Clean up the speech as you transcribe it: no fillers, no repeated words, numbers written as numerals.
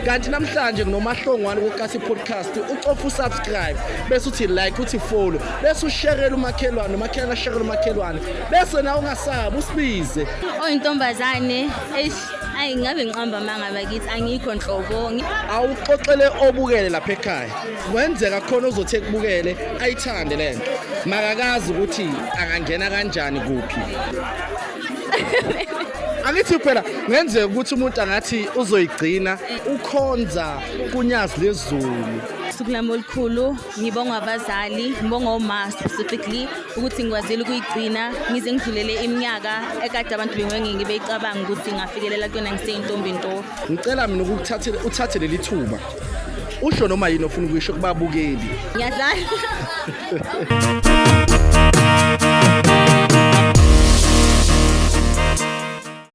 Kanti namhlanje nginoMahlongwane kuKasi Podcast. Ucofa usubscribe, bese uthi like, uthi follow, bese usharela umakhelwane, umakhelwane asharele umakhelwane, bese nawe ungasabi usibize. Oyintombazane, eish, ayi ngabe ngiqamba amanga bakithi, angikho nhlobo. Awuxoxele obukele lapha ekhaya. Kwenzeka khona uzothi ekubukele ayithande lento, makakazi ukuthi angangena kanjani kuphi. Angithi phela ngenzeka ukuthi umuntu angathi uzoyigcina ukhonza kunyazi lezulu. Usuku lami olukhulu, ngibonga abazali, ngibonga oma specifically ukuthi ngikwazile ukuyigcina ngize ngidlulele iminyaka ekade abantu bengeke beyicabanga ukuthi ngafikelela kuyona ngiseyintombi nto. Ngicela mina ukuthathele uthathe leli thuba, usho noma yini ofuna ukuyisho kubabukeli. Ngiyadlala.